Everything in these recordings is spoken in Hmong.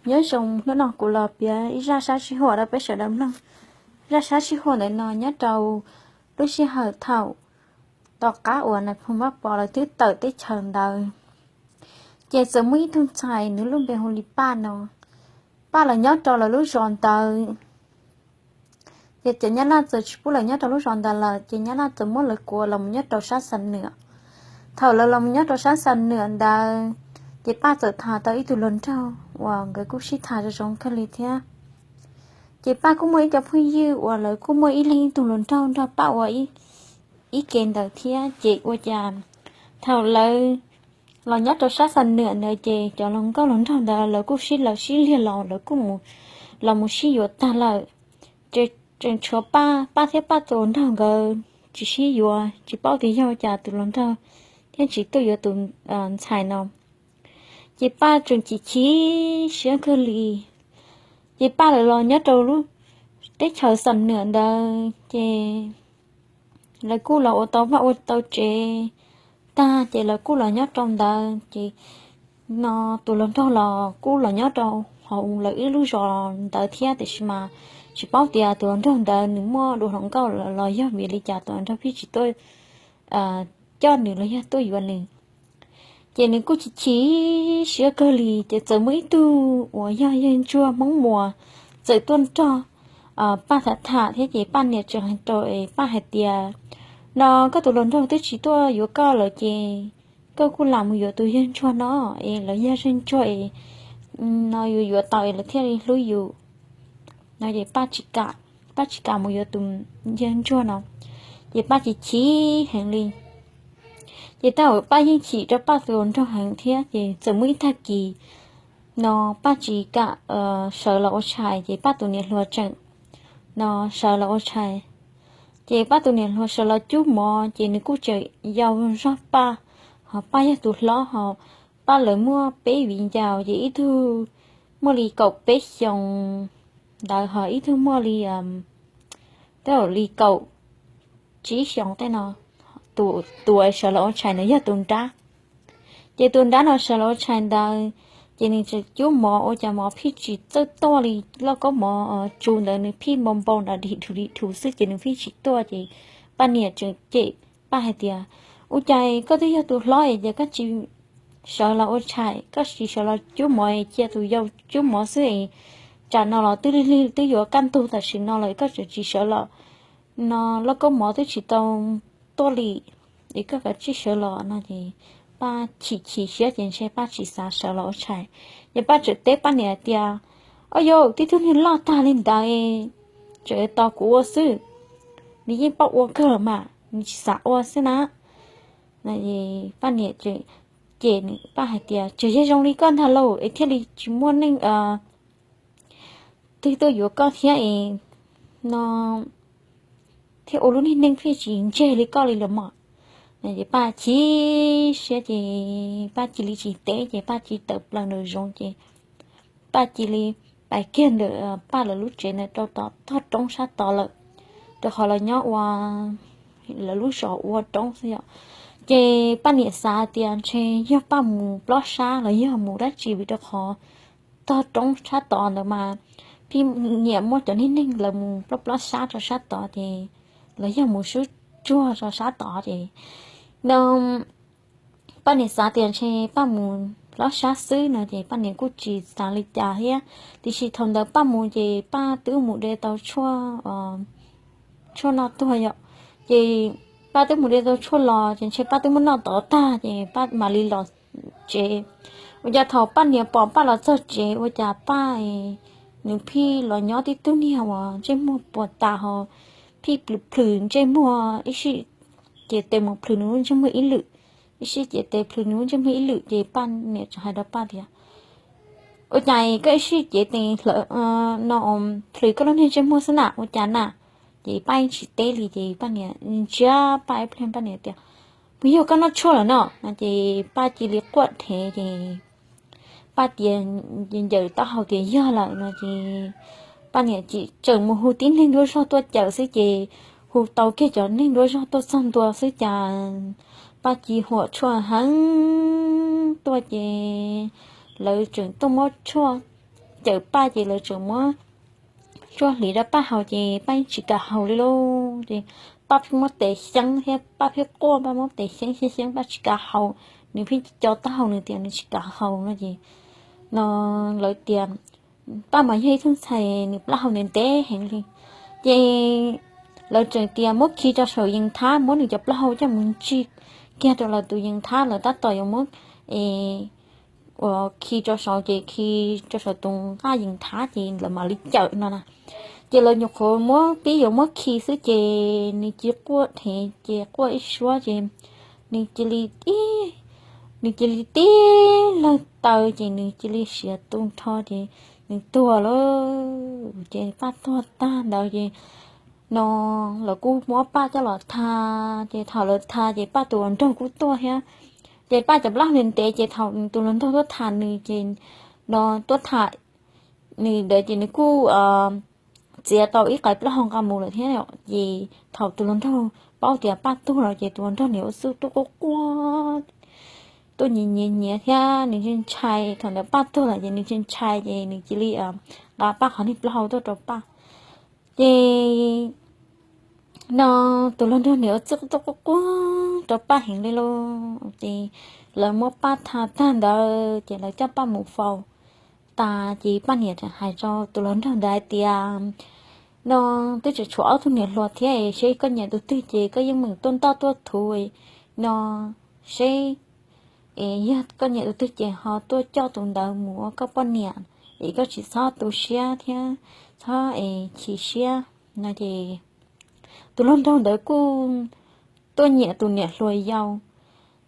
Nyob zoo, hnub no kuv los piav ib zaj sab sij huam rau peb sawv daws mloog. Zaj sab sij huam ntawm no nyob rau lub sij hawm thaum tom qab uas nais phoo Vaj Pov lawv twb tawm teb chaws ntawd, ces txawm muaj ib tug ntxhais nws lub npe hu li Paj no. Paj los nyob rau lawv lub zos ntawd, ces cov Nyab Laj txawm tsis pub lawv nyob rau lub zos ntawd lawm, ces Nyab Laj txawm muab lawv kuas los mus nyob rau sab Xam Nwam. Thaum lawv los mus nyob rau sab Xam Nwam ntawd, ces Paj txawm tham tau ib tug hluas nraug uas nkawd kuj sib tham zoo zoo kawg li thiab. Ces Paj kuj muaj ib co phooj ywg uas lawv kuj muaj ib leeg ib tug hluas nraug nrog Paj ua ib ke ntawd thiab. Ces ua cas thaum lawv los nyob rau sab Xam Nwam ntawd, ces cov hluas nkauj hluas nraug ntawd lawv kuj sib law sib liag los lawv kuj mus, los mus sib yuav tag lawm. Tseem tshuav Paj, Paj thiab Paj tus hluas nraug nkawd tsis sib yuav, tsis paub tias yog cas tus hluas nraug thiaj tsis tuaj yuav tus ntxhais no. Ces Paj tseem chim chim siab kawg li. Ces Paj lawv los nyob rau lub teb chaws Xam Nwam ntawd, ces lawv kuj los ua tau vaj ua tau tsev tag, ces lawv kuj los nyob rau ntawd. Ces no tus hluas nraug los kuj los nyob rau hauv lawv ib lub zos ntawd thiab, tiam sis mas tsis paub tias tus hluas nraug ntawd nws muaj dua hluas nkauj los yog vim li cas tus hluas nraug pheej tsis tuaj coj nws los yog tuaj yuav nws. Ces nws kuj chim chim siab kawg li, ces txawm muaj ib tug uas yog yawg ntsuag Hmoob Muas txawm tuaj nrog Paj tham tham thiab. Ces Paj niam tseem hais rau Paj hais tias, no koj tus hluas nraug twb tsis tuaj yuav koj lawm, ces koj kuj lam mus yuav tus yawg ntsuag no es lawv yog yawg ntsuag es no yuav yuav tau es lawv thiaj li hlub yus no. Ces Paj tsis kam, Paj tsis kam mus yuav tus yawg ntsuag no, ces Paj chim chim heev li. Ces thaum Paj yeej chim rau Paj tus hluas nraug heev thiab, ces txawm muaj ib tag kis no Paj tsis kam sawv los ua tshais, ces Paj tus niam hluas tseem no sawv los ua tshais. Ces Paj tus niam hluas sawv los cub mov, ces nws kuj tseem yau zog Paj, ho Paj yog tus hlob, ho Paj lawv muaj peb viv ncaus, ces ib tug muaj li kaum peb xyoos ntawd, ho ib tug muaj li tej li kaum tsib xyoos tej no. Tus uas sawv los ua tshais ntawd yog tus nrab. Ces tus nrab no sawv los ua tshais ntawd, ces nws tseem cub mov ua cas mov pheej tsis txawj tuaj li, lauj kaub mov tsu ntawd nws pheej npau npau nrov dim dhus dim dhus xwb, ces nws pheej tsis tuaj. Ces Paj niam tseem cem Paj hais tias, ua cas koj twb yog tus hlob es koj tsis sawv los ua tshais, koj tsis sawv los cub mov, cia tus yau cub mov xwb es tsam no los twb lig lig twb yuav kaj ntug tam sim no lawm koj tseem tsis sawv los, no lauj kaub mov twb tsis tau tuaj li, es koj kav tsij sawv los no. Ces Paj chim chim siab ces ntshe Paj tsis xav sawv los ua tshais. Ces Paj tseem teb Paj niam tias, o yau, tib tug niag loj tag li ntawd tseem tos kuv ua xwb, nws yeej paub ua kawg los mas nws tsis xav ua xwb na. Paj niam cem Paj hais tias, tseem yog zoo li koj ntag lauj es thiaj li tsis muaj neeg twg tuaj yuav koj thiab es no thiaj ua lub niag neej pheej tsis ntseg li koj li los mas. Ces Paj chim siab ces Paj cia li tsis teb, ces Paj cia li tawm plaws nraum zoov, ces Paj cia li pais kiag ntawm Paj lawv lub tsev ntawd rau tom tog roob sab tod lawm, rau qhov los nyob ua lawv lub zos ua roob xwb yom. Ces Paj niam xav tias ntshe yog Paj mus plob sab los yog mus dab tsi, vim rau qhov tog roob sab tod ntawd mas pheej nyiam muaj cov niag neeg lawv mus plob plob sab rau sab tod ces, los yog mus sub tsuag rau sab tod ces, no Paj niam xav tias ntshe Paj mus plob sab xwb no ces Paj niam kuj tsis xav li cas thiab. Tiam sis thaum ntawd Paj mus ces Paj twb mus de tau tshuaj, tshuaj noj tuag yom. Ces Paj twb mus de tau tshuaj los ces ntshe Paj twb muab noj tod tag ces Paj mam li los tsev. Ua cas thaum Paj niam pom Paj los txog tsev ua cas Paj nws pheej los nyob tib tug niag uas ntsej muag puas tas ho pheej plhws plhws ntsej muag, ib sij ces tes mus plhws nws lub ntsej muag ib lwm, ib sij ces tes plhws nws lub ntsej muag ib lwm. Ces Paj niam tseem hais rau Paj tias, ua cas koj ib sij ces tes hlawv no plhws koj lub niag ntsej muag xwb na, ua cas na? Ces Paj yeej tsis teb li ces Paj niam ntsia Paj ib pliag, Paj niam tias, puas yog koj noj tshuaj lawm no? No ces Paj cia li quaj dheev ces Paj tias, ncaws taub hau tias yog lawm no ces Paj niam tseem mus hu tib neeg nruab zog tuaj cawm xwb ces hu tau kiag cov neeg nruab zog tuaj txog ntua xwb cas Paj ci huam tshuaj heev tuaj ces lawv tseem tuaj muab tshuaj cawm Paj ces lawv tseem muab tshuaj hliv rau Paj haus ces Paj yeej tsis kam haus li lauj. Ces Paj pheej muab tes xyeeb thiab Paj pheej quaj, Paj muab tes xyeeb xyeeb xyeeb, Paj tsis kam haus. Nws pheej co taub hau nws tias nws tsis kam haus no ces no lawv tias Paj mas yog ib tug ntxhais nws plaub hau ntev ntev heev li. Ces lawv tseem tias muab khi rau saum yees thab, muab nws cov plaub hau coj mus ntsig kiag rau lawv tus yees thab, lawv tab tom yuav muab es uas khi rau saud ces khi rau saum tus nqaj yees thab ces lawv mam li cawm no na. Ces lawv nyuam qhuav muab pib yuav muab khi xwb ces nws cia li quaj dheev ces quaj ib suab ces nws cia li tib, nws cia li tib lawg taw ces nws cia li siav tu nrho ces nws tuag lawm. Ces Paj tuag tag ntawd ces no lawv kuj muab Paj coj los tha, ces thaum lawv tha ces Paj tus hluas nraug kuj tuaj thiab. Ces Paj cov plaub hau ntev ces thaum tus hluas nraug tuaj tham nws ces no tuaj tham nws ntawd ces nws kuj txiav tau ib qais plaub hau nqa mus lawm thiab. Ces thaum tus hluas nraug paub tias Paj tuag lawm ces tus hluas nraug niam ua xub tuaj quaj quaj tuaj nyiav nyiav nyiav thiab nws ntshai ntshai, thaum ntawd Paj tuag lawm ces nws ntshai ntshai ces nws cia li nqa Paj qhov niag plaub hau tuaj rau Paj. Ces no tus hluas nraug niam ua xub tuaj quaj quaj rau Paj heev li lauj. Ces lawv muab Paj tha tag ntawd ces lawv coj Paj mus faus tas ces Paj niam hais rau tus hluas nraug ntawd hais tias no twb tseem tshuav ob tug niam hluas thiab, seb koj nyiam tus twg ces koj yeej meem tuaj ntoj tuaj thuv no, seb es yog koj nyiam tus twg ces ho tuaj coj tus ntawd mus ua koj poj niam, es koj tsis txhob tu siab thiab txhob es chim siab no. Ces tus hluas nraug ntawd kuj tuaj nyiam tus niam hluas yau.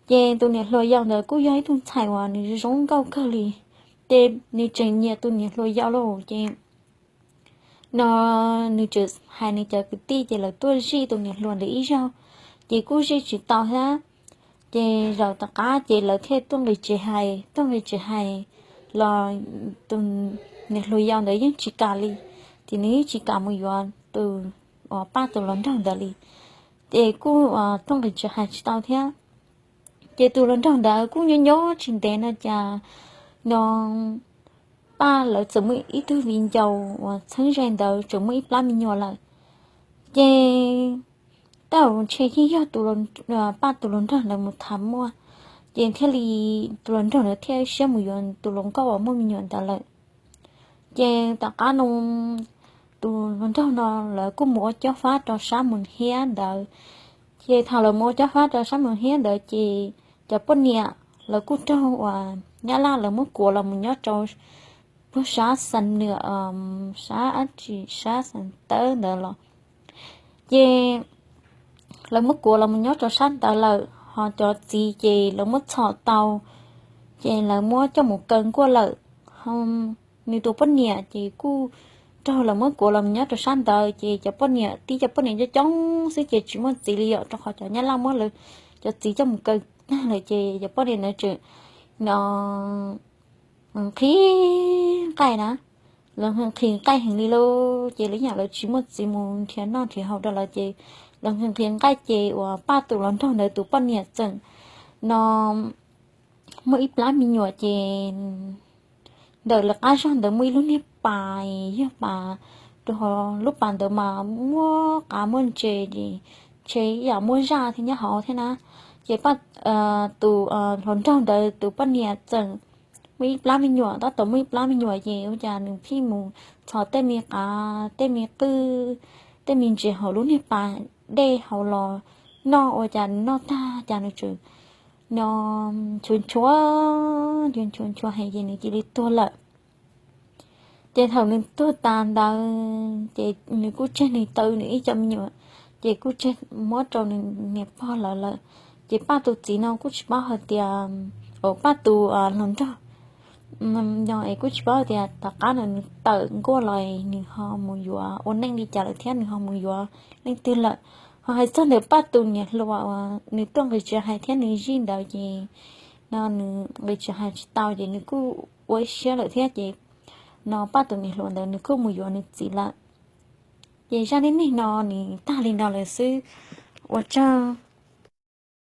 Ces tus niam hluas yau ntawd kuj yog ib tug ntxhais uas nws zoo nkauj kawg li, ces nws tseem nyiam tus niam hluas yau lauj. Ces no nws tseem hais nws cov kwv tij ces lawv tuaj zij tus niam hluas ntawd ib zaug, ces kuj zij tsis tau thiab. Ces zaum tom qab ces lawv thiaj tuaj nqis tsev hais, tuaj nqis tsev hais los tus niam hluas yau ntawd yeej tsis kam li, ces nws yeej tsis kam mus yuav tus uas Paj tus hluas nraug ntawd li. Ces kuj tuaj nqis tsev hais tsis tau thiab. Ces tus hluas nraug ntawd kuj nyob nyob tsis ntev no cas no Paj lawv txawm muaj ib tug viv ncaus uas txheeb ze ntawd tseem muaj ib plab me nyuam lawm. Ces tej zaum ntshe yeej yog Paj tus hluas nraug ntawd mus tham muaj, ces thiaj li tus hluas nraug ntawd thiaj siab mus yuav tus hluas nkauj uas muaj me nyuam ntawd lawm. Ces tom qab no tus hluas nraug no lawv kuj mus ua cob fab rau sab Moos Hiab ntawd. Ces thaum lawv mus ua cob fab rau sab Moos Hiab ntawd ces cov poj niam lawv kuj raug uas Nyab Laj lawv muab kuav los mus nyob rau puag sab Xam Nwm, sab dab tsi, sab Xam Tawb ntawd los. Ces lawv muab kuav los mus nyob rau sab ntawd lawm, ho cov txiv ces lawv muab txhom tau, ces lawv muab coj mus kaw nkuaj lawm. Nws tus poj niam ces kuj raug lawv muab kuav los mus nyob rau sab ntawd, ces cov poj niam tib cov poj niam coob coob xwb ces tsis muaj txiv li yom, rau qhov cov Nyab Laj muab lawv cov txiv coj mus kaw tag lawm ces cov poj niam ntawd tseem no nqhis nqaij na, lawv nqhis nqhis nqaij heev li lauj. Ces lawv yam lawv tsis muaj txiv mus nrhiav noj nrhiav haus rau lawv ces lawv nqhis nqhis nqaij ces uas Paj tus hluas nraug ntawd tus poj niam txawm no muaj ib plab me nyuam ces ntawm lawv qab zog ntawd muaj ib lub niag pas, yog pas, rau qhov lub pas ntawd mas muaj qav muaj ntses, ntshe yam muaj zaj thiab nyob hauv thiab na. Ces Paj tus hluas nraug ntawd tus poj niam txawm muaj ib plab me nyuam, tab tom muaj ib plab me nyuam ces ua cas nws pheej mus txhom tej me qav tej me qwj tej me ntses hauv lub niag pas dej hauv los noj, ua cas nws noj tag cas nws tseem no nchuav nchuav, nchuav nchuav nchuav heev ces nws cia li tuag lawm. Ces thaum nws tuag tas ntawd ces nws kuj tseg nws tau nws ib co me nyuam, ces kuj tseg muab rau nws niam pog lawv lawm. Ces Paj tus txiv no kuj tsis paub hais tias, Paj tus hluas nraug no es kuj tsis paub hais tias tom qab no nws tawm nkuaj los nws ho mus yuav ua neej li cas lawm thiab nws ho mus yuav leej twg lawm. Ho hais txog ntawm Paj tus niam hluas uas nws tuaj nqis tsev hais thiab nws zij ntawd ces no nws nqis tsev hais tsis tau ces nws kuj ua ib siab lawm thiab ces no Paj tus niam hluas ntawd nws kuj mus yuav nws txiv lawm. Ces zaj neej neeg no nws tag li no lawm xwb. Ua tsaug.